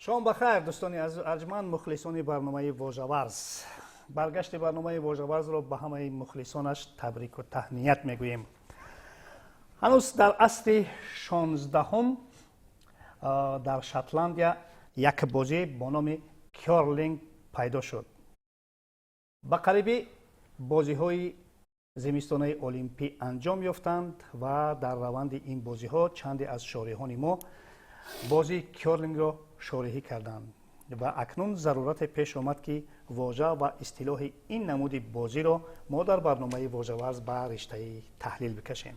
Шом бахайр, дӯстони азизу арҷманд, мухлисони барномаи «Вожаварз». Баргашти барномаи «Вожаварзро» ба ҳамаи мухлисонаш табрику таҳният мегӯем. Ҳанӯз дар асри 16-ум дар Шотландия як бозӣ бо номи кёрлинг пайдо шуд. Ба қарибӣ бозиҳои зимистонаи олимпӣ анҷом ёфтанд ва дар раванди ин бозиҳо чанде аз шореҳони мо бозии кёрлингро шореҳӣ карданд ва акнун зарурате пеш омад, ки вожа ва истилоҳи ин намуди бозиро мо дар барномаи «Вожаварз» ба риштаи таҳлил бикашем.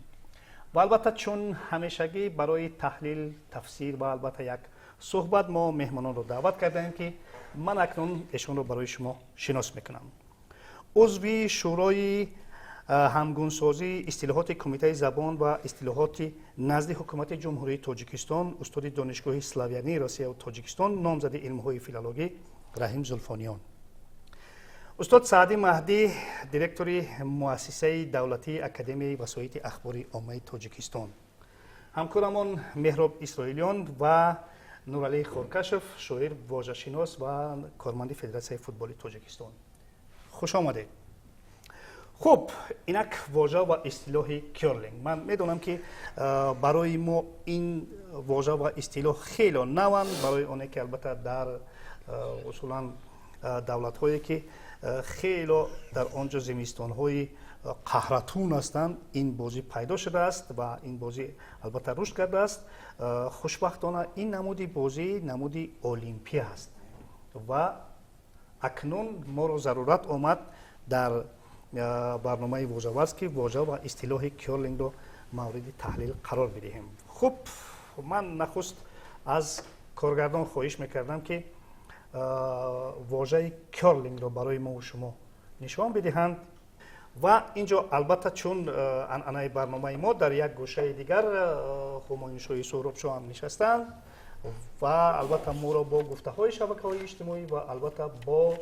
Ва албатта, чун ҳамешагӣ, барои таҳлил, тафсир ва албатта як суҳбат мо меҳмононро даъват кардаем, ки ман акнун эшонро барои шумо шинос мекунам. Узви Шӯрои ҳамгунсозии истилоҳоти Кумитаи забон ва истилоҳоти назди Ҳукумати Ҷумҳурии Тоҷикистон, устоди Донишгоҳи славянии Россияву Тоҷикистон, номзади илмҳои филологӣ Раҳим Зулфониён, устод Саъдӣ Маҳдӣ, директори Муассисаи давлатии Академияи васоити ахбори оммаи Тоҷикистон, ҳамкорамон Меҳроб Исроилиён ва Нуралӣ Хоркашов, шоир, вожашинос ва корманди Федератсияи футболи Тоҷикистон. Хуш омадед! Хуб, инак вожа ва истилоҳи кёрлинг. Ман медонам, ки барои мо ин вожа ва истилоҳ хело наванд, барои оне ки албатта дар усулан давлатҳое, ки хело дар он ҷо зимистонҳои қаҳратун ҳастанд, ин бозӣ пайдо шудааст ва ин бозӣ албатта рушд кардааст. Хушбахтона, ин намуди бозӣ намуди олимпӣ аст ва акнун моро зарурат омад дар барномаи «Вожаварз», ки вожа ва истилоҳи кёрлингро мавриди таҳлил қарор бидиҳем. Хуб, ман нахуст аз коргардон хоҳиш мекардам, ки вожаи кёрлингро барои мову шумо нишон бидиҳанд. Ва ин ҷо албатта, чун анъанаи барномаи мо, дар як гӯшаи дигар Ҳумоюншоҳи Суҳробшоҳ ҳам нишастанд ва албатта моро бо гуфтаҳои шабакаҳои иҷтимоӣ ва албатта бо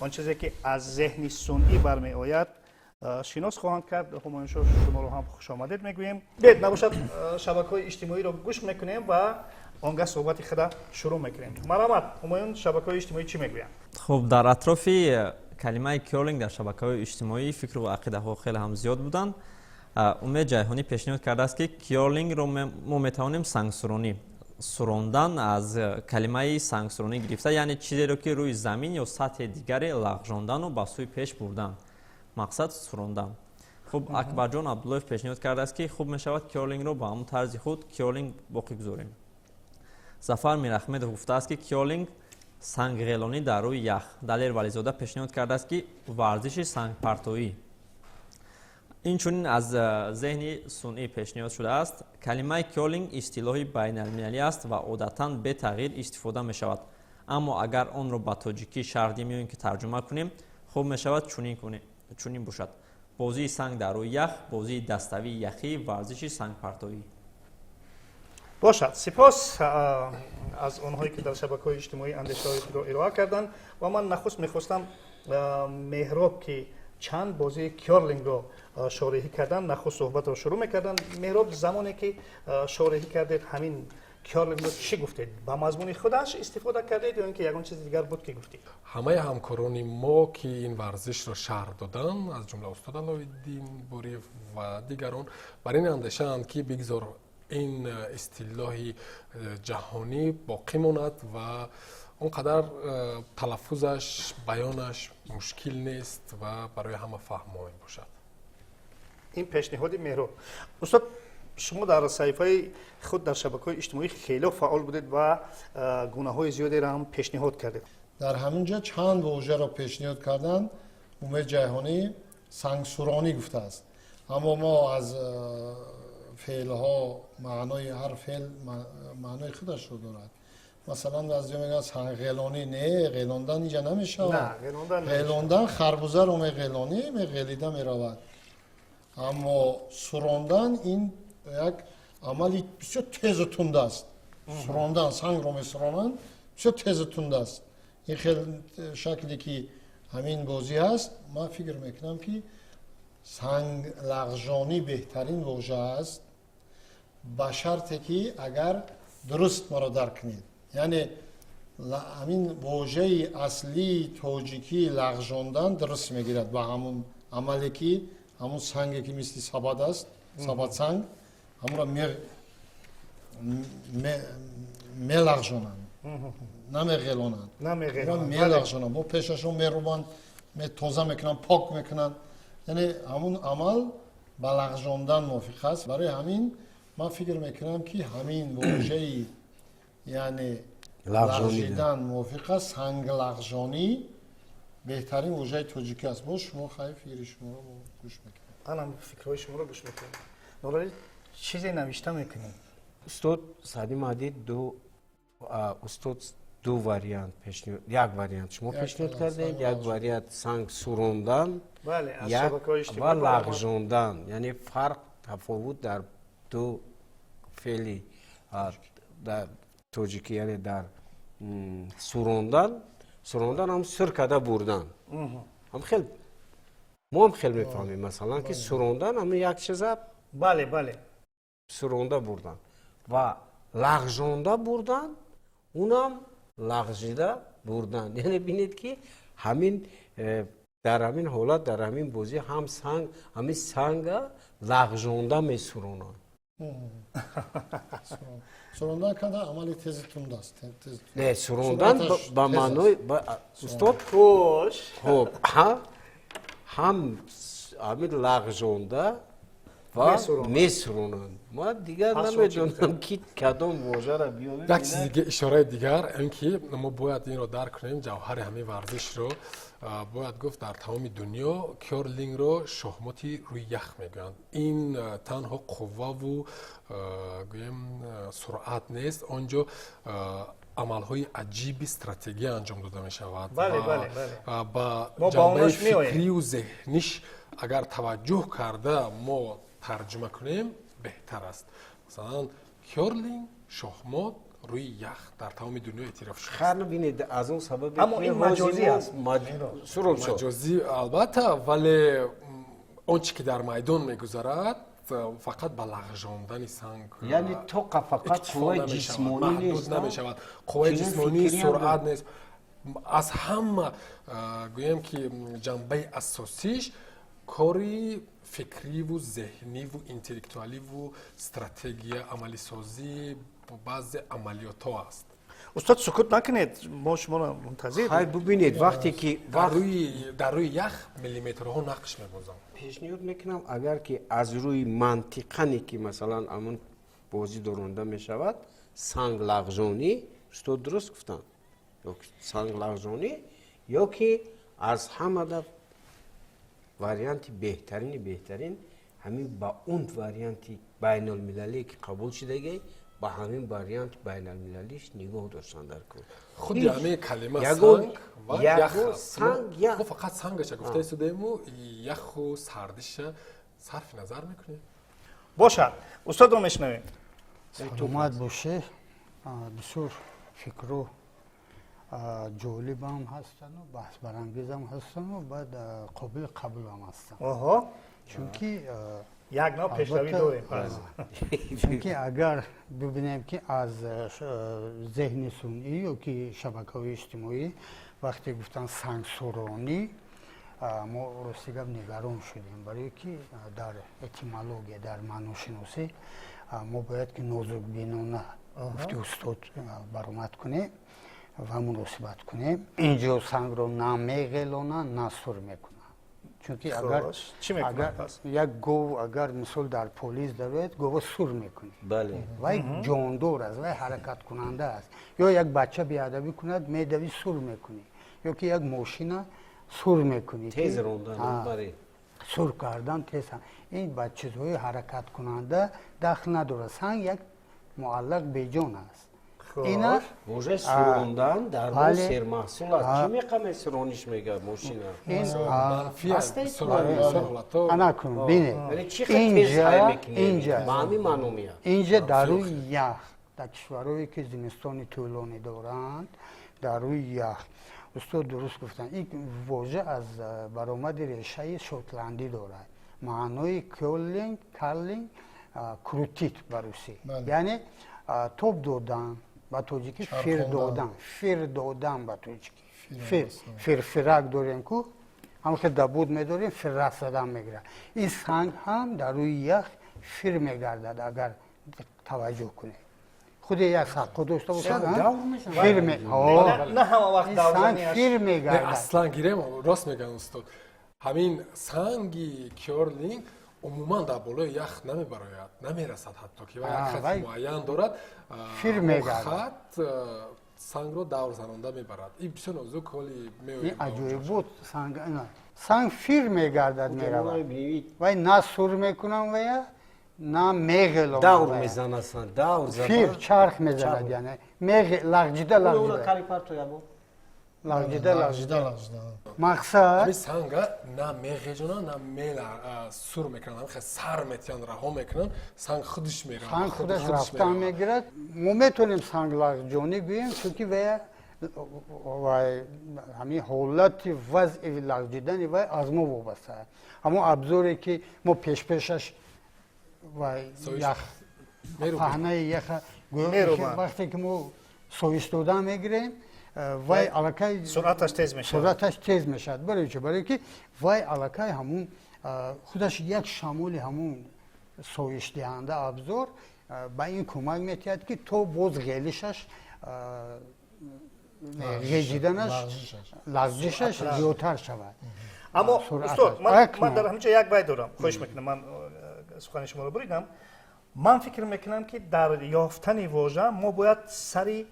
он чизе, ки аз зеҳни сунъӣ бармеояд, шинос хоҳанд кард. Ҳумоюншоҳ, шуморо ҳам хушомадед мегӯем. Биед, набошад, шабакаҳои иҷтимоиро гӯш мекунем ва он гаҳ суҳбати худа шурӯъ мекунем. Марҳамат, Ҳумоюн, шабакаҳои иҷтимоӣ чӣ мегӯянд? Хуб, дар атрофи калимаи кёрлинг дар шабакаҳои иҷтимоӣ фикру ақидаҳо хеле ҳам зиёд буданд. Умед Ҷайҳонӣ пешниҳод кардааст, ки кёрлингро мо метавонем сангсуронӣ, сурондан, аз калимаи сангсуронӣ гирифта, яъне чизеро, ки рӯи замин ё сатҳи дигаре лағжондану ба сӯи пеш бурдан, мақсад сурондан. Хуб, Акбарҷон Абдуллоев пешниҳод кардааст, ки хуб мешавад кёрлингро ба ҳамон тарзи худ кёрлинг боқӣ гузорем. Зафар Мирахмедов гуфтааст, ки кёрлинг сангғелонӣ дар рӯи ях. Далер Вализода пешниҳод кардааст, ки варзиши сангпартоӣ. Инчунин аз зеҳни сунъӣ пешниҳод шудааст: калимаи кёрлинг истилоҳи байналмилалӣ аст ва одатан бетағйир истифода мешавад, аммо агар онро ба тоҷикӣ шарҳ диҳем ё ин ки тарҷума кунем, хуб мешавад чунин бошад: бозии санг дар рӯи ях, бозии даставии яхӣ, варзиши сангпартоӣ. Бошад, сипос аз онҳое, ки дар шабакаҳои иҷтимоӣ андешаҳои худро ироа карданд. Ва ман нахуст мехостам Меҳроб, ки чанд бозии кёрлингро шореҳӣ карданд, нахуст суҳбатро шурӯъ мекарданд. Меҳроб, замоне ки шореҳӣ кардед ҳамин кёрлингро, чӣ гуфтед? Ба мазмуни худаш истифода кардед ё ин ки ягон чизи дигар буд, ки гуфтед? Ҳамаи ҳамкорони мо, ки ин варзишро шарҳ доданд, аз ҷумла устод Аловиддин Бориев ва дигарон, бар ин андешаанд, ки бигзор ин истилоҳи ҷаҳонӣ боқӣ монад ва он қадар талаффузаш, баёнаш мушкил нест ва барои ҳама фаҳмо мебошад. Ин пешниҳоди Меҳроб. Устод, шумо дар саҳифаи худ дар шабакаҳои иҷтимоӣ хело фаъол будед ва гунаҳои зиёдеро ҳам пешниҳод кардед. Дар ҳамин ҷо чанд вожаро пешниҳод карданд. Умед Ҷайҳонӣ сангсуронӣ гуфтааст, аммо мо аз феълҳо маънои ҳар феъл маънои худашро дорад. Масалан, баъзеҳо мегӯянд сангғелонӣ. Не, ғелондан инҷа намешавад. Ғелондан харбузаро меғелонӣ, меғелида меравад, аммо сурондан ин як амали бисёр тезу тунд аст. Сурондан, сангро месуронанд, бисёр тезу тунд аст. Ин хел шакле, ки ҳамин бозӣ ҳаст, ман фикр мекунам, ки санглағжонӣ беҳтарин вожа аст, ба шарте ки агар дуруст маро дарк кунед. Яъне ҳамин вожаи аслии тоҷикии лағжондан дуруст мегирад ба ҳамун амале, ки ҳамун санге, ки мисли сабад аст, сабадсанг, ҳамонро мелағжонанд, намеғелонанд, мелағжонанд, бо пешашон мерубанд, тоза мекунанд, пок мекунанд. Яъне ҳамун амал ба лағжондан мувофиқ аст. Барои ҳамин ман фикр мекунам, ки ҳамин вожаи, яъне лағжидан, мувофиқ аст. Санглағжонӣ беҳтарин вожаи тоҷикӣ аст. Боз шумо хай, фикри шуморо гӯш мекунем. Анам фикрҳои шуморо гӯш мекунем. Нуралӣ, чизе навишта мекунем. Устод Саъди Маҳдӣ, ду устод ду вариант пешниҳод, як вариант шумо пешниҳод кардед, як вариант санг сурондан ва лағжондан. Яъне фарқ, тафовут дар ду феъли дар тоҷикӣ, яъне дар сурондан. Сурондан ҳам сур карда бурдан, ҳам хел мо ҳам хел мефаҳмем, масалан, ки сурондан ҳам як чиза. Бале, бале. Суронда бурдан ва лағжонда бурдан, унам лағжида бурдан. Яъне бинед, ки ҳамин дар ҳамин ҳолат, дар ҳамин бозӣ ҳам санг, ҳамин санга лағжонда месуронанд. Сурондан када амали тези тунд аст. Не, сурондан ба маънои, устод. Хуш. Хуб, ҳам ҳамин лағжонда ва месуронанд. Ман дигар намедонам, ки кадом вожаро биёвем. Як чизи дига, ишораи дигар ин ки мо бояд инро дарк кунем, ҷавҳари ҳамин варзишро. Бояд гуфт, дар тамоми дунё кёрлингро шоҳмоти рӯи ях мегӯянд. Ин танҳо қувваву, гӯем, суръат нест, он ҷо амалҳои аҷиби стратегия анҷом дода мешавад. Ба ҷанбаи фикрию зеҳниш агар таваҷҷӯҳ карда мо тарҷума кунем, беҳтар аст. Масалан, кёрлинг шоҳмот рӯи ях дар тамоми дунё эътироф шудааст. Хар бинед, аз он сабаби Аммо ин маҷозӣ аст. Маҷозӣ, албатта, вале он чи ки дар майдон мегузарад, фақат ба лағжондани санг Яъне тоқа фақат қувваи ҷисмонӣ нест. Намешавад. Қувваи ҷисмонӣ, суръат нест. Аз ҳама, гӯем ки, ҷанбаи асосиш кори фикриву зеҳниву интеллектуаливу стратегия, амалисозӣ, баъзе амалиётҳо аст. Устод, сукут накунед, мо шуморо мунтазир. Хай, бубинед, вақте ки Дар рӯи ях миллиметрҳо нақш мебозанд. Пешниҳод мекунам, агар ки аз рӯи мантиқане, ки масалан амон бозӣ доронда мешавад, санглағжонӣ, устод дуруст гуфтанд, санглағжонӣ ё ки аз ҳамада варианти беҳтарини беҳтарин, ҳамин ба он варианти байналмилалие, ки қабул шудагӣ, ба ҳамин варианти байналмилалиш нигоҳ доштан дар кор. Худи ҳамин калима санг ва ях аст. Санг, ях. Мо фақат сангаша гуфта истодему, яху сардиша сарфи назар мекунем. Бошад, устодро мешунавем. Саломат боше. Бисёр фикру ҷолибам ҳастану баҳсбарангезам ҳастану баъд қобили қабулам ҳастанд, чунки Як нав пешравӣ дорем пас. Чунки агар бибинем, ки аз зеҳни сунъӣ ё ки шабакаҳои иҷтимоӣ вақте гуфтанд сангсуронӣ, мо рости гап нигарон шудем, барое ки дар этимология, дар маъношиносӣ мо бояд ки нозукбинона, гуфти устод, баромад кунем ва муносибат кунем. Инҷо сангро на меғелонанд, на сур мекунанд, чунки агар як гов, агар мисол дар полис дарояд, гова сур мекунӣ, вай ҷондор аст, вай ҳаракаткунанда аст. Ё як бача беадабӣ кунад, медавӣ, сур мекунӣ, ё ки як мошина сур мекунӣ. Сур кардан тез, ин ба чизҳои ҳаракаткунанда дахл надорад. Санг як муаллақ, беҷон аст. Ина вожаи сурондан дар мо сермаҳсул аст. Чӣ меқаме сурониш мега мошина? Анакун, бинед, инҷа ба ҳамин маъно меяд. Инҷа дар рӯи ях, дар кишварҳое, ки зимистони тӯлонӣ доранд, дар рӯи ях, устод дуруст гуфтанд, ин вожа аз баромади решаи шотландӣ дорад. Маънои кёрлинг, карлинг, крутить ба русӣ, яъне тоб додан. Ба тоҷикӣ фир додан, фир додан ба тоҷикӣ. Фир, фирфирак дорем ку, ҳамхел дабуд медорем, фиррак задан мегирад. Ин санг ҳам дар рӯи ях фир мегардад, агар таваҷҷӯҳ кунед. Худи як саққо дошта бошад, фир санг фир мегардад. Аслан гирем, рост мегӯянд устод. Ҳамин санги кёрлинг умуман дар болои ях намебарояд, намерасад ҳатто ки як хати муайян дорад. Фир мегардад. Хат сангро давр занонда мебарад. Ин бисёр нозук ҳоли меояд. Аҷоибот санг, санг фир мегардад, меравад. Вай на сур мекунам вая, на меғелон. Давр мезанад санг, давр зада. Фир чарх мезанад, яъне меғ лағҷида лағҷида. Лағҷида лағҷида. Мақсад ҳамин санга на меғеҷонанд, на мела сур мекунанд, ҳамин хел сар метиҳанд, раҳо мекунанд, санг худаш меравад. Санг худаш рафтан мегирад. Мо метавонем санг лағҷонӣ гӯем, чунки вая вай ҳамин ҳолати вазъи лағҷидани вай аз мо вобаста аст. Ҳамон абзоре ки мо пешпешаш вай ях паҳнаи яха вақте ки мо соиш додан мегирем, вай аллакай суръаташ тез мешавад. Суръаташ тез мешавад. Барои чӣ? Барои ки вай аллакай ҳамун худаш як шамоли ҳамун соишдиҳанда абзор ба ин кӯмак метиҳад, ки то боз ғелишаш, ғеҷиданаш, лағзишаш зиёдтар шавад. Аммо устод, ман дар ҳаминҷо як бай дорам, хоҳиш мекунам, ман сухани шуморо буридам. Ман фикр мекунам, ки дар ёфтани вожа мо бояд сари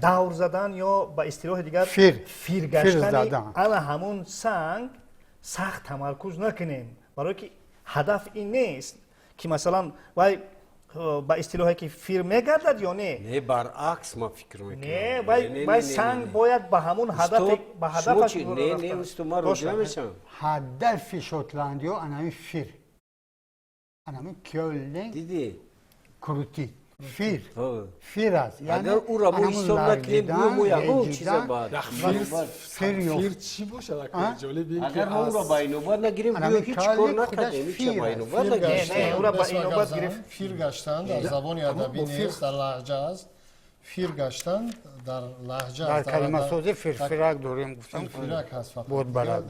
давр задан ё ба истилоҳи дигар фир гаштани ана ҳамун санг сахт тамаркуз накунем, барое ки ҳадаф ин нест, ки масалан вай ба истилоҳе ки фир мегардад ё не. Не, баръакс ман фикр мекунам. Не, вай санг бояд ба ҳамун ҳадаф, ба ҳадафаш. Не, не, устод, ман розӣ намешавам. Ҳадафи шотландиё анамин фир, анамин кёллинг. Дидӣ? Крутӣ фир, фир аст. Агар ӯро мо ҳисоб накунем, гӯё мо ягон чиза баъд фир чӣ бошад? Ҷолиб ин ки агар мо ӯро ба инобат нагирем, гӯё ҳеҷ кор накардем, ҳеҷ ба инобат нагирем. Ӯро ба инобат гирифт. Фир гаштан дар забони адабӣ нест, дар лаҳҷа аст. Фир гаштан дар лаҳҷа дар калимасозӣ фирфирак дорем, гуфтам, фирфирак ҳаст фақат. Буд барад.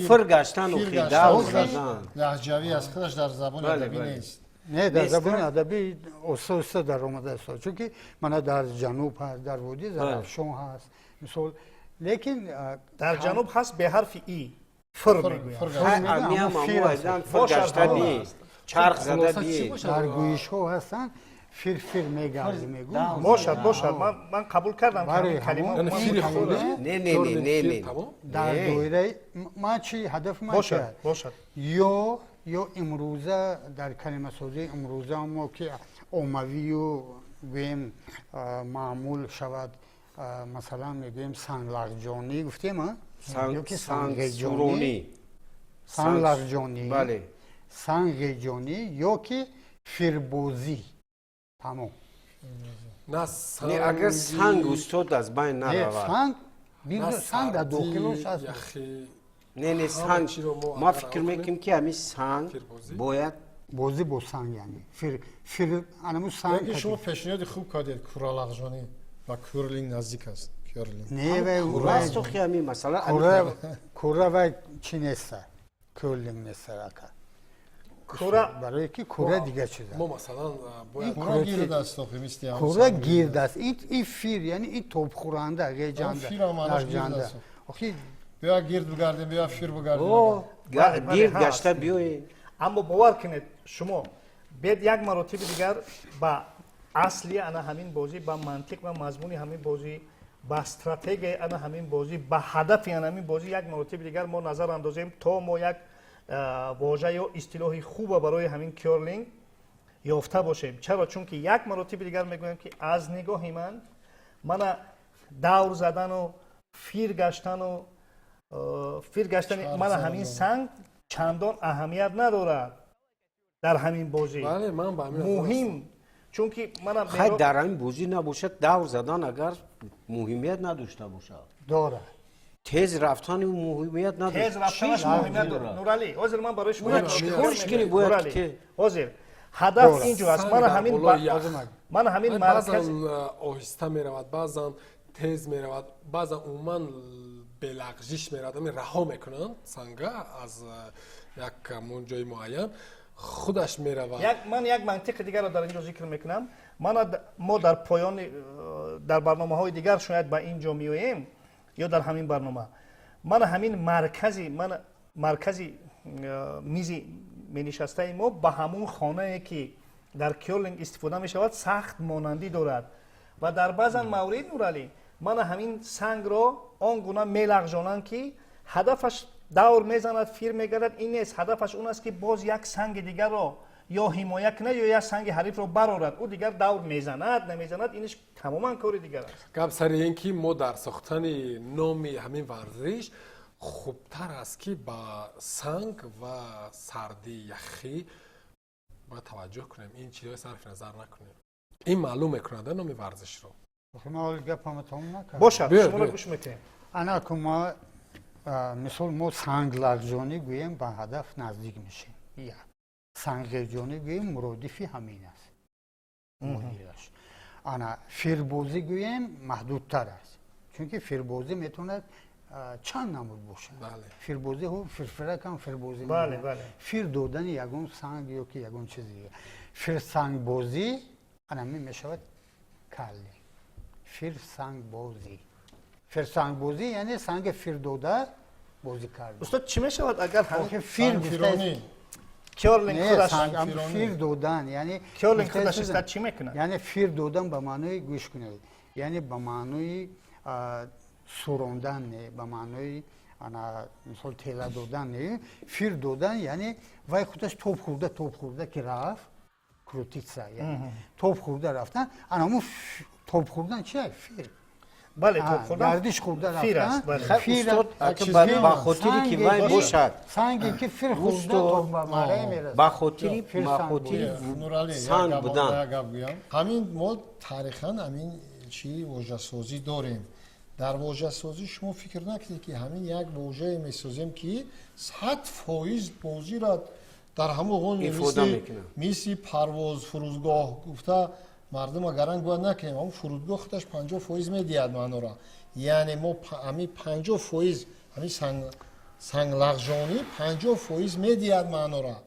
Фир гаштан, давр задан лаҳҷавӣ аст, худаш дар забони адабӣ нест. Не, дар забони адабӣ оста оста даромадааст, чунки мана дар ҷануб ҳаст, дар водии Зарафшон ҳаст, мисол. Лекин дар ҷануб ҳаст бе ҳарфи и, фир мегӯянд. Чарх зада. Дар гӯишҳо ҳастанд, фир фир мегардӣ мегӯ. Бошад, бошад, ман қабул кардам калима. Не, не, не, не. Дар доираи ман чи ҳадафи ман? Бошад, бошад. Ё имрӯза дар калимасозии имрӯза мо ки оммавию гӯем маъмул шавад, масалан мегӯем санглағҷонӣ гуфтем, ёки сангғеҷонӣ, санглағҷонӣ, сангғеҷонӣ ёки фирбозӣ, тамом. Не, агар санг, устод, аз байн наравад. Санг, санг дар дохилаш аст. Не, не, санг, ма фикр мекунем, ки ҳамин санг бояд бозӣ бо санг, яъне фир, фир, анаму санг. Шумо пешниҳоди хуб кардед, куралағҷонӣ ба кёрлинг наздик аст, кёрлинг. Не, вай курастохи ҳамин масъала. Кура вай чӣ неста, кёрлинг неста, ака. Кура барое ки кура дигар чиз. Мо масалан бояд кура гирд аст охи, мисли кура гирд аст. Ин фир, яъне ин тобхӯранда, ғеҷанда, лағҷанда охи. Биё гирд бигардем, биё фир бигардем. Гирд гашта биёед. Аммо бовар кунед, шумо бед як маротиби дигар ба асли ана ҳамин бозӣ, ба мантиқ ва мазмуни ҳамин бозӣ, ба стратегияи ана ҳамин бозӣ, ба ҳадафи ана ҳамин бозӣ як маротиби дигар мо назар андозем, то мо як вожа ё истилоҳи хуба барои ҳамин кёрлинг ёфта бошем. Чаро? Чунки як маротиби дигар мегӯям, ки аз нигоҳи ман мана давр задану фир гаштану фир гаштани мана ҳамин санг чандон аҳамият надорад дар ҳамин бозӣ. Муҳим чунки мана хай дар ҳамин бозӣ набошад, давр задан агар муҳимият надошта бошад. Дорад. Тез рафтани муҳимият надошт. Тез рафтанаш муҳимият дорад, Нуралӣ. Ҳозир ман барои шумо чикорш кунӣ бояд? Ҳозир Ҳадаф ин ҷо аст. Мана ҳамин, мана ҳамин баъзан оҳиста меравад, баъзан тез меравад, баъзан умуман белағжиш меравад. Ами раҳо мекунанд санга аз як ҳамон ҷои муайян, худаш меравад. Ман як мантиқи дигарро дар ин ҷо зикр мекунам. Мана мо дар поёни дар барномаҳои дигар шояд ба ин ҷо меоем ё дар ҳамин барнома. Мана ҳамин маркази, мана маркази мизи менишастаи мо ба ҳамун хонае, ки дар кёрлинг истифода мешавад, сахт монандӣ дорад. Ва дар баъзан маврид, Нуралӣ, мана ҳамин сангро он гуна мелағжонанд, ки ҳадафаш давр мезанад, фир мегардад, ин нест. Ҳадафаш он аст, ки боз як санги дигарро ё ҳимоя кунад, ё як санги ҳарифро барорад. Ӯ дигар давр мезанад, намезанад, инаш тамоман кори дигар аст. Гап сари ин ки мо дар сохтани номи ҳамин варзиш хубтар аст, ки ба санг ва сардӣ, яхӣ бояд таваҷҷӯҳ кунем, ин чизҳои сарфи назар накунем. Ин маълум мекунад номи варзишро. Бошад, шуморо гӯш мекунем. Анаку ма мисол, мо санглағжонӣ гӯем, ба ҳадаф наздик мешем. Як сангғеҷонӣ гӯем, муродифи ҳамин аст. Ана фирбозӣ гӯем, маҳдудтар аст, чунки фирбозӣ метавонад чанд намуд бошад. Фирбозӣ, фирфиракам фирбозӣ, фир додани ягон санг ё ки ягон чизи дигар. Фирсангбозӣ анамин мешавад карлинг. Фирсангбозӣ, фирсангбозӣ яъне санги фирдода бозӣ кардан. Устод, чӣ мешавад, агар фир кёрлинг худаш фир додан, яъне кёрлинг худаш истад чӣ мекунад? Яъне фир додан ба маънои, гӯш кунед, яъне ба маънои сурондан не, ба маънои ана мисол тела додан не. Фир додан яъне вай худаш топ хӯрда, топ хӯрда ки рафт, крутиться, топ хӯрда рафтан. Ана ҳамун топ хӯрдан чи? Фир. Бале, топ хӯрдан. Гардиш хӯрда рафтан. Ба хотире ки вай бошад. Санге ки фир хӯрда, топ ба маъраи мерасад. Ба хотири санг будан. Ҳамин мо тарихан ҳамин чи вожасозӣ дорем. Дар вожасозӣ шумо фикр накунед, ки ҳамин як вожае месозем, ки 100% бозиро дар ҳамон мисли парвоз, фурудгоҳ гуфта мардума гаранг бояд накунем. Ҳамон фурудгоҳ худаш 50% медиҳад маънора. Яъне мо ҳамин 50%, ҳамин санглағжонӣ 50% медиҳад маънора.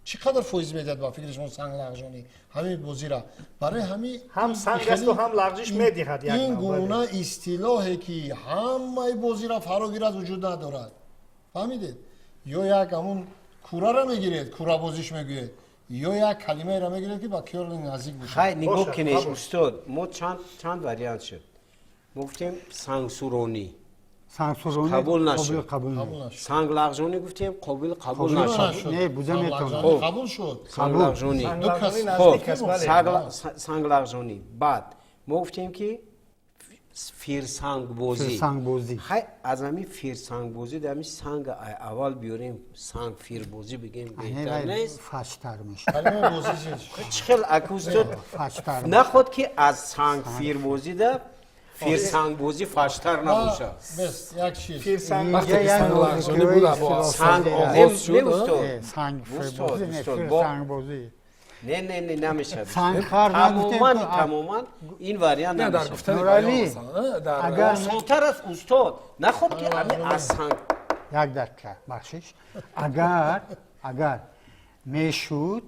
Чӣ қадар фоиз медиҳад ба фикри шумо санглағжонӣ ҳамин бозира? Барои ҳамин ҳам санг асту ҳам лағжиш медиҳад. Ин гуна истилоҳе, ки ҳамаи бозира фаро гирад, вуҷуд надорад. Фаҳмидед? Ё як ҳамун курара мегиред, курабозиш мегӯед, ё як калимаеро мегиред, ки ба кёрлинг наздик бошад. Хай, нигоҳ кунед, устод, мо чанд вариант шуд. Мо гуфтем сангсуронӣ, қабул нашуд. Санглағжонӣ гуфтем, қобил қабул нашуд. Не, буда метавонад. Қабул шуд. Санглағжонӣ, санглағжонӣ. Баъд мо гуфтем, ки фирсангбозӣ. Фирсангбозӣ. Хай, аз ҳамин фирсангбозӣ дар ҳамин санг аввал биёрем, санг фирбозӣ бигем, беҳтар нест? Фаштар мешавад. Чӣ хел, ака устод, наход ки аз санг фирбозӣ да фирсангбозӣ фаштар набошад? Як чиз. Санг оғоз шуд. Фирсангбозӣ. Не, не, не, намешавад. Сангхар. Тамоман, тамоман ин вариант намешавад. Осонтар аст, устод, наход ки аз санг. Як дақиқа, бахшиш. Агар мешуд,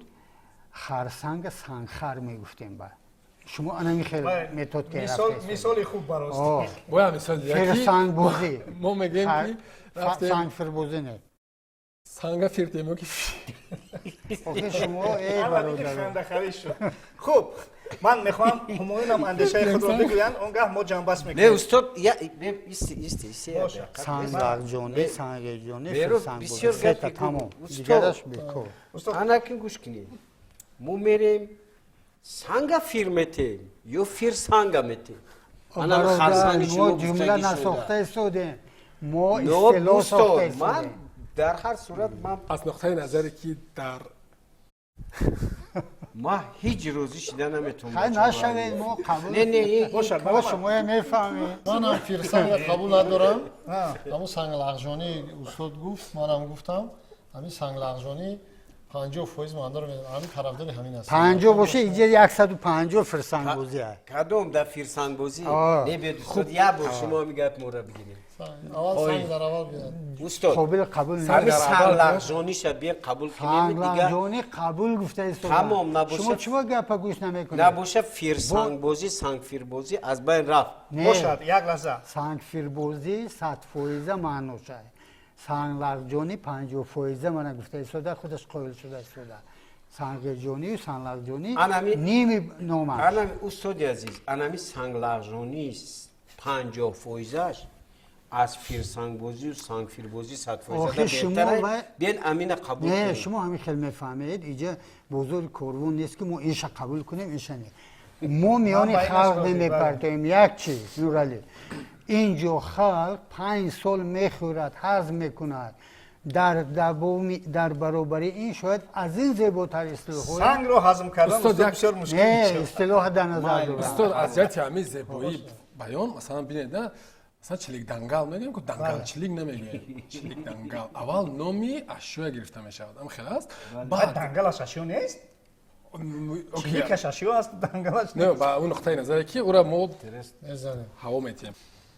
харсанга сангхар мегуфтем. Ба шумо анами хел метод ки мисоли хуб барост. Боя мисол. Фирсангбозӣ. Мо мегӯем, ки рафтем сангфирбозӣ не. Санга фиртемо ки. Охи шумо, эй бародар. Хуб, ман мехоҳам Ҳумоюнам андешаи худро бигӯянд, он гаҳ мо ҷамъбаст мекунем. Не, устод, исти, исти. Санглағҷонӣ, сангеҷонӣ, фирсангбозӣ, сета, тамом, дигараш бекор. Анакин гӯш кунед, мо мерем, санга фир метем ё фир санга метем? Мо ҷумла насохта истодем, мо истилоҳ сохта истодем. Дар ҳар сурат ман аз нуқтаи назаре ки дар ма ҳеҷ розӣ шида наметавонам. Хай, нашавед, мо қабул. Не, не. Бошад. Мо шумоя мефаҳмем. Манам фирсанга қабул надорам. Ҳамун санглағжонӣ устод гуфт, манам гуфтам, ҳамин санглағжонӣ. 50% маъноро медиҳад. Ҳамин тарафдори ҳамин аст. 50 боша, иҷа 150 фирсангбозӣ аст. Кадом дар фирсангбозӣ? Не, биёд, устод, як бор шумо ҳамин гап моро бигиред. Аввал санг дар аввал биёд. Устод, қобил қабул. Ҳамин санглағжониша биён қабул кунем дигар. Санглағжонӣ қабул гуфта истода. Тамом, набоша. Шумо чиво гапа гӯш намекунед? Набоша, фирсангбозӣ, сангфирбозӣ аз байн рафт. Бошад, як лаҳза. Сангфирбозӣ 100% маъноша, санглағҷонӣ 50% мана гуфта истода, худаш қоил шуда истода. Сангирҷонию санглағҷонӣ ними номаш. Анами, устоди азиз, анами санглағҷонӣ 50%-аш аз фирсангбозию сангфирбозӣ 100% беҳтар. Биен амина қабул. Не, шумо ҳамин хел мефаҳмед. Иҷа бозори корвон нест, ки мо иша қабул кунем, иша не. Мо миёни халқ мепартоем як чиз, Нуралӣ. Инҷо халқ 5 сол мехӯрад, ҳазм мекунад. Дар баробари ин шояд аз ин зеботар истилоҳ. Сангро ҳазм кардан бисёр мушкил. Не, истилоҳ дар назар дорам. Устод, аз ҷиҳати ҳамин зебоӣ баён, масалан, бинед, масалан, чилик дангал мегӯем ку, дангал чилик намегӯем. Чилик дангал аввал номи ашёя гирифта мешавад, ам хел аст. Баъд дангалаш ашё нест, чиликаш ашё аст, дангалаш. Не, ба он нуқтаи назаре ки ӯра мо ҳаво метиҳем.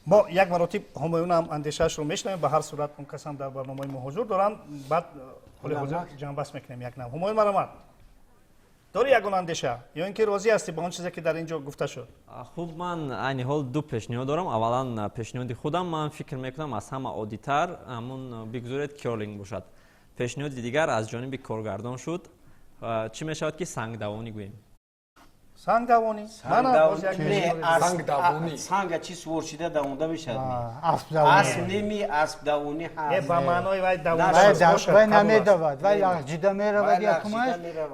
Мо як маротиб Ҳумоюнам андешаашро мешунавем. Ба ҳар сурат, он касам дар барномаи мо ҳузур доранд. Баъд ҳоли ҳозир ҷамъбаст мекунем. Як нав, Ҳумоюн, марҳамат, дори ягон андеша ё ин ки розӣ ҳастӣ ба он чизе, ки дар ин ҷо гуфта шуд? Хуб, ман айни ҳол ду пешниҳод дорам. Аввалан, пешниҳоди худам, ман фикр мекунам, аз ҳама оддитар ҳамун бигзоред кёрлинг бошад. Пешниҳоди дигар аз ҷониби коргардон шуд. Чӣ мешавад, ки сангдавонӣ гӯем? Сангдавонӣ. Санга чи сувор шида давонда мешавад? Асп неми, аспдавонӣ. Ҳаст ба маънои вай. Вай намедавад, вай лағҷида меравад якумаш,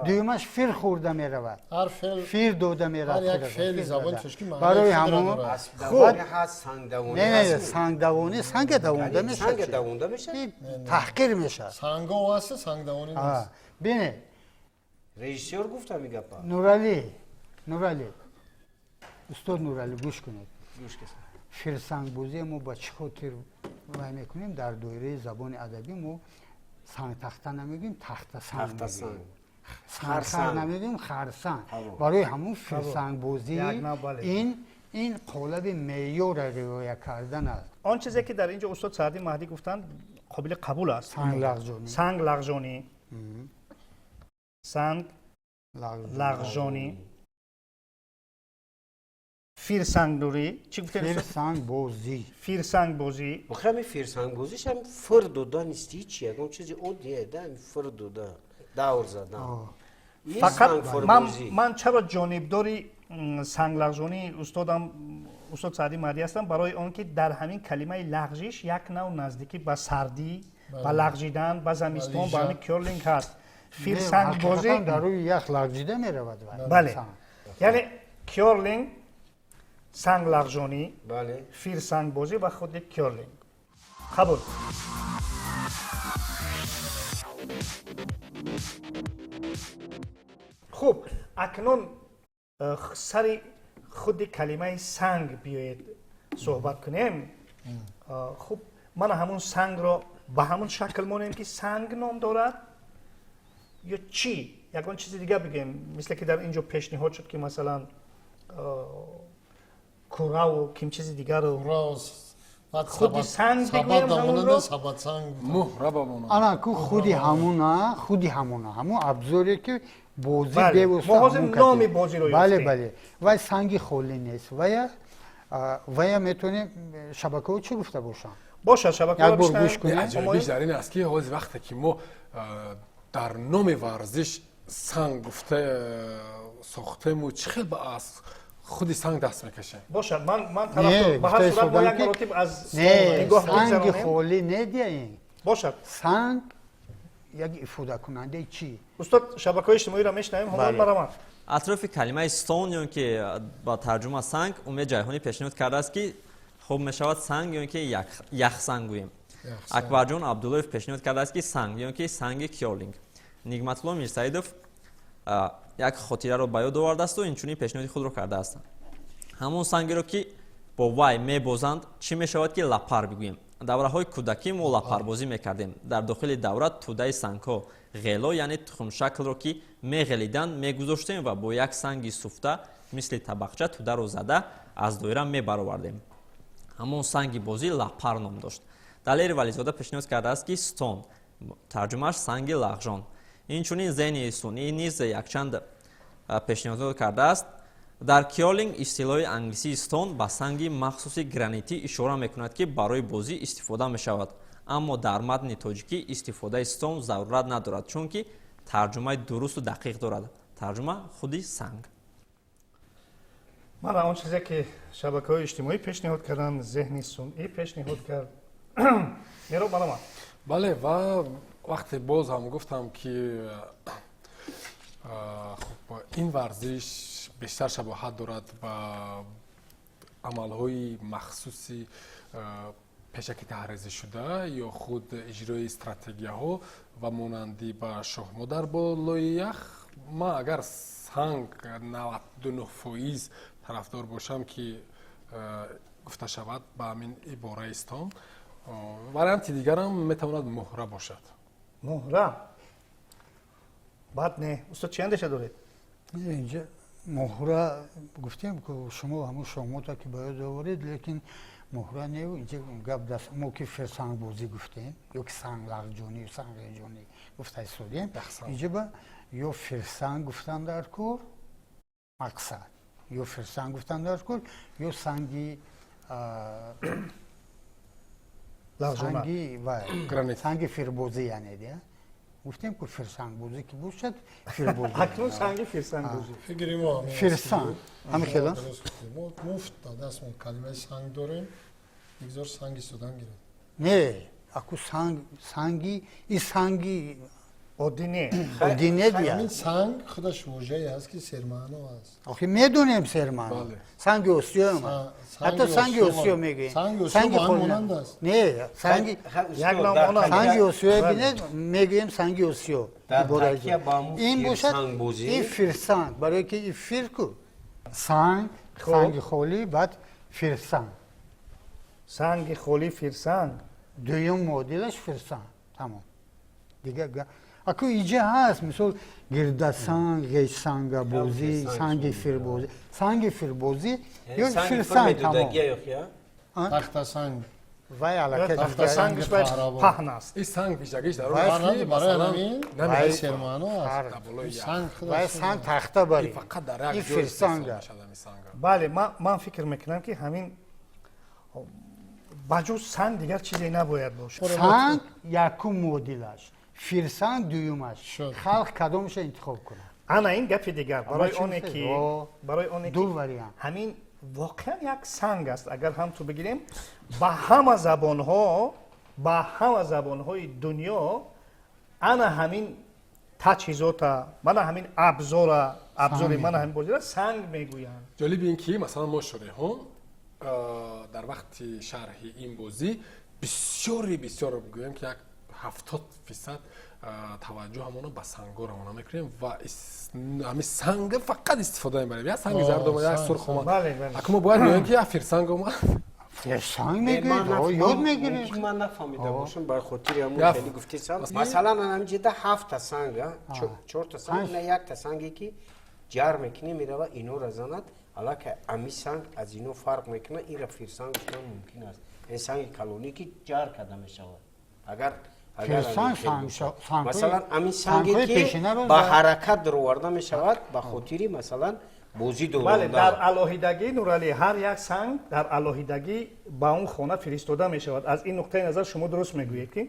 дуюмаш фир хӯрда меравад, фир дода меравад. Барои ҳамон не, сангдавонӣ санга давонда мешавад, таҳқир мешавад. Санго аст, сангдавонӣ нест. Бинед. Режиссёр гуфта ми гапа. Нуралӣ, Нуралӣ, устод Нуралӣ, гӯш кунед. Фирсангбозие мо ба чӣ хотир вай мекунем? Дар доираи забони адабӣ мо сангтахта намегӯем, тахтасанг мегӯем, сангхар намегӯем, харсанг. Барои ҳамун фирсангбозӣ ин қолаби меъёрра риоя кардан аст. Он чизе, ки дар ин ҷо устод Саъди Маҳдӣ гуфтанд, қобили қабул аст. Санглағҷонӣ. Санг лағжонӣ, санг лағжонӣ, фирсангнурӣ, чӣ гуфтем? Фирсангбозӣ. Фирсангбозӣ. Охир ҳами фирсангбозиш ҳам фир дода нест, ҳичи ягон чизи оддие да, ҳами фир дода, давр задан. Фақат ман чаро ҷонибдори санглағжонии устодам, устод Саъди Маҳдӣ ҳастам? Барои он ки дар ҳамин калимаи лағжиш як нав наздикӣ ба сардӣ, ба лағжидан, ба замистон, ба ҳамин кёрлинг ҳаст. Фирсангбозӣ дар рӯи ях лағжида меравад. Бале, яъне кёрлинг, санглағжонӣ, фирсангбозӣ ва худи кёрлинг қабул. Хуб, акнун сари худи калимаи санг биёед суҳбат кунем. Хуб, мана ҳамун сангро ба ҳамун шакл монем, ки санг ном дорад, ё чӣ, ягон чизи дигар бигӯем, мисле ки дар ин ҷо пешниҳод шуд, ки масалан кураву ким чизи дигару худи санг бигӯем ҳамонро? Ана ку худи ҳамуна, худи ҳамуна, ҳамун абзоре, ки бозӣ бевосита номи бозиро. Бале, бале, вай санги холӣ нест. Вая метавонем шабакаҳо чӣ гуфта бошанд? Бошад, шабакаҳо. Бор гӯш кунем. Аҷоибиш дар ин аст, ки ҳозир вақте ки мо дар номи варзиш санг гуфта сохтему, чӣ хел ба аз худи санг даст мекашем? Бошад, ман тарафдор. Ба ҳар сурат, мо як маротиб аз нигоҳ. Санги холӣ недиҳем. Бошад. Санг як ифодакунандаи чӣ? Устод, шабакаҳои иҷтимоиро мешунавем. Ҳамон, марҳамат. Атрофи калимаи stone ё ки ба тарҷума санг, Умед Ҷайҳонӣ пешниҳод кардааст, ки хуб мешавад санг ё ки яхсанг гӯем. Акбарҷон Абдуллоев пешниҳод кардааст, ки санг ё ки санги кёрлинг. Нигматулло Мирсаидов як хотираро ба ёд овардаасту инчунин пешниҳоди худро кардааст: ҳамон сангеро, ки бо вай мебозанд, чӣ мешавад, ки лапар бигӯем? Давраҳои кӯдакӣ мо лапарбозӣ мекардем. Дар дохили давра тӯдаи сангҳо, ғело, яъне тухмшаклро, ки меғелиданд, мегузоштем ва бо як санги суфта мисли табақча тӯдаро зада аз доира мебаровардем. Ҳамон санги бозӣ лапар ном дошт. Далери Вализода пешниҳод кардааст, ки stone, тарҷумааш санги лағжон. Инчунин зеҳни сунъӣ низ якчанд пешниҳодот кардааст. Дар кёрлинг истилоҳи англисии stone ба санги махсуси гранитӣ ишора мекунад, ки барои бозӣ истифода мешавад, аммо дар матни тоҷикӣ истифодаи stone зарурат надорад, чунки тарҷумаи дурусту дақиқ дорад, тарҷума худи санг. Мана он чизе, ки шабакаҳои иҷтимоӣ пешниҳод карданд, зеҳни сунъӣ пешниҳод кард. Мероб, марама. Бале, ва вақте боз ҳам гуфтам, ки хуб, ин варзиш бештар шабоҳат дорад ба амалҳои махсуси пешакӣ таҳризишуда ё худ иҷрои стратегияҳо ва монанди ба шоҳмот дар болои ях, ман агар санг 99% тарафдор бошам, ки гуфта шавад ба ҳамин ибораи stone, варианти дигарам метавонад муҳра бошад. Муҳра бад не. Устод, чӣ андеша доред? Инҷа муҳра гуфтем, ку шумо ҳамун шоҳмота ки ба ёд оваред, лекин муҳра не. Инҷа гап даст мо ки фирсангбозӣ гуфтем ё ки санглағҷонӣ, сангғеҷонӣ гуфта истодем, инҷа ба ё фирсанг гуфтан дар кор, мақсад ё фирсанг гуфтан дар кор, ё санги вай, санги фирбозӣ, яъне дия гуфтем, ку фирсангбозӣ ки бошад, фирбозӣ. Акнун санги фирсангбозӣ. Фикри мо фирсанг ҳамин хела. Мо муфт дар дастмон калимаи санг дорем, бигзор санг истодан гирад. Не, аку санг, санги и санги оддӣ не. Оддӣ не дия. Ҳамин санг худаш вожае аст, ки сермаъно аст. Охи, медонем, сермаъно. Санги осиё, ҳатто санги осиё мегӯем. Санги монанд аст. Не, санги санги осиё бинед, мегӯем санги осиё. Ин бошад, ин фирсанг, барое ки и фир ку санг, санги холӣ, баъд фирсанг. Санги холӣ, фирсанг. Дуюм муодилаш фирсанг, тамом. Дига аку иҷа ҳаст, мисол, гирдасанг, ғешсангабозӣ, санги фирбозӣ, санги фирбозӣ ё фирсанг, тамом. Тахтасанг. Вай аллакай тахтасангш вай паҳн аст. Ин санг вижагиш дар барои ҳамин сермаъно аст. Санг. Вай санг тахта бари. Фақат дар як ин фирсанг. Бале, ман фикр мекунам, ки ҳамин ба ҷуз санг дигар чизе набояд бошад. Санг якум муодилаш, фирсанг дуюмаш. Халқ кадомша интихоб кунад? Ана ин гапи дигар. Барои оне ду вариант. Ҳамин воқеан як санг аст. Агар ҳам ту бигирем, ба ҳама забонҳо, ба ҳама забонҳои дунё ана ҳамин таҷҳизота, мана ҳамин абзора, абзори мана ҳамин бозира санг мегӯянд. Ҷолиби ин ки, масалан, мо шореҳон дар вақти шарҳи ин бозӣ бисёри бисёр, гӯем ки як 70% таваҷҷӯҳамонро ба сангҳо равона мекунем ва ҳамин санга фақат истифода мебарем. Як санги зард омад, як сурх омад, аку мо бояд гӯем, ки як фирсанг омад. Фирсанг мегӯед, ёд мегиред. Ман нафаҳмида бошам, бар хотири ҳамун хеле гуфтесам. Масалан, ҳаминҷода ҳафта санг, чорта санг, на якта санге, ки ҷар мекунӣ, мерава инора занад, аллакай ами санг аз ино фарқ мекунад, инра фирсанг гуфтан мумкин аст. Ин санги калонӣ, ки ҷар карда мешавад, агар масалан ҳамин санге, ки ба ҳаракат дароварда мешавад, ба хотири, масалан, бозӣ. Бале, дар алоҳидагӣ, Нуралӣ, ҳар як санг дар алоҳидагӣ ба он хона фиристода мешавад. Аз ин нуқтаи назар шумо дуруст мегӯед, ки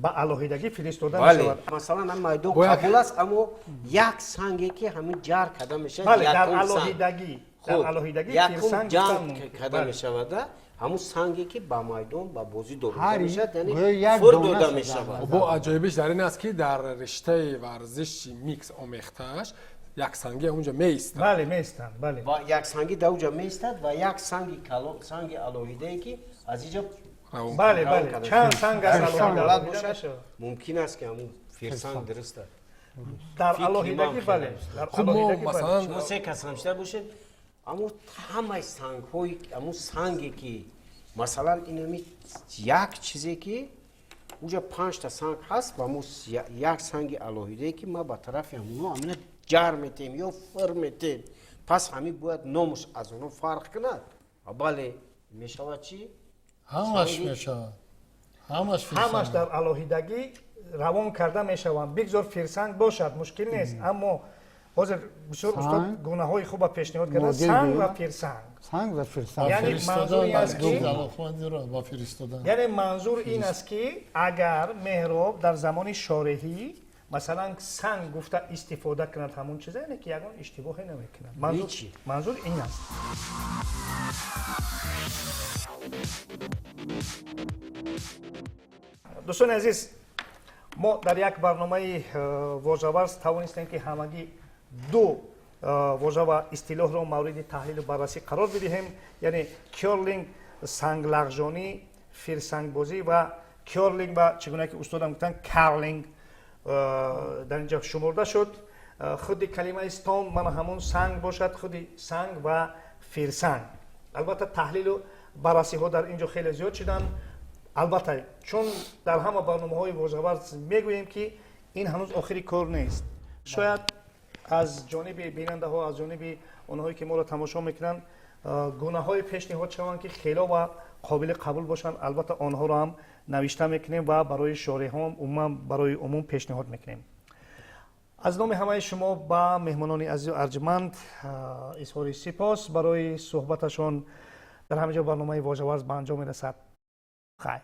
ба алоҳидагӣ фиристода мешавад. Масалан, ҳам майдон қабул аст, аммо як санге, ки ҳамин ҷар карда мешавад. Дар алоҳидагӣ, дар алоҳидагӣ. Якум ҷанг карда мешавад, ҳамун санге, ки ба майдон, ба бозӣ дода мешавад, яъне фур дода мешавад. Бо аҷоибиш дар ин аст, ки дар риштаи варзиши микс, омехтааш, яксангӣ онҷа меистад. Бале, меистанд, бале. Ва яксангӣ дар онҷа меистад ва як санги калон, санги алоҳидае, ки аз инҷа Бале, бале, чанд санг аз алоҳида бошад, мумкин аст, ки ҳамун фирсанг дуруст аст. Дар алоҳидагӣ, бале. Хуб, мо масалан шумо се кас ҳамшида бошед, аммо ҳамаи сангҳои, ҳамун санге, ки Масалан, инами як чизе, ки уҷа панҷта санг ҳаст ва мо як санги алоҳидае, ки ма ба тарафи ҳамоно ҳамина ҷар метем ё фир метем, пас ҳамин бояд номуш аз оно фарқ кунад. Бале, мешавад чӣ? Ҳамаш мешавад, ҳамаш. Ҳамаш дар алоҳидагӣ равон карда мешаванд. Бигзор фирсанг бошад, мушкил нест, аммо ҳозир бисёр устод гунаҳои хуба пешниҳод карда: санг ва фирсанг. Санг ва фирсанг. Яъне манзур ин аст ки, яъне манзур ин аст ки, агар Меҳроб дар замони шореҳӣ, масалан, санг гуфта истифода кунад ҳамон чиза, яъне ки ягон иштибоҳе намекунад. Манзур ин аст. Дӯстони азиз, мо дар як барномаи вожаварз тавонистем, ки ҳамагӣ ду вожа ва истилоҳро мавриди таҳлилу баррасӣ қарор бидиҳем, яъне кёрлинг, санглағжонӣ, фирсангбозӣ ва кёрлинг ва, чӣ гуна ки устодам гуфтанд, карлинг дар ин ҷо шумурда шуд. Худи калимаи stone мана ҳамон санг бошад, худи санг ва фирсанг. Албатта, таҳлилу баррасиҳо дар ин ҷо хеле зиёд шуданд. Албатта, чун дар ҳама барномаҳои вожаварз мегӯем, ки ин ҳанӯз охири кор нест. Шояд аз ҷониби бинандаҳо, аз ҷониби онҳое, ки моро тамошо мекунанд, гунаҳое пешниҳод шаванд, ки хело ва қобили қабул бошанд. Албатта, онҳоро ҳам навишта мекунем ва барои шореҳон, умуман барои умум пешниҳод мекунем. Аз номи ҳамаи шумо ба меҳмонони азизу арҷманд изҳори сипос барои суҳбаташон. Дар ҳамин ҷо барномаи вожаварз ба анҷом мерасад. Хайр.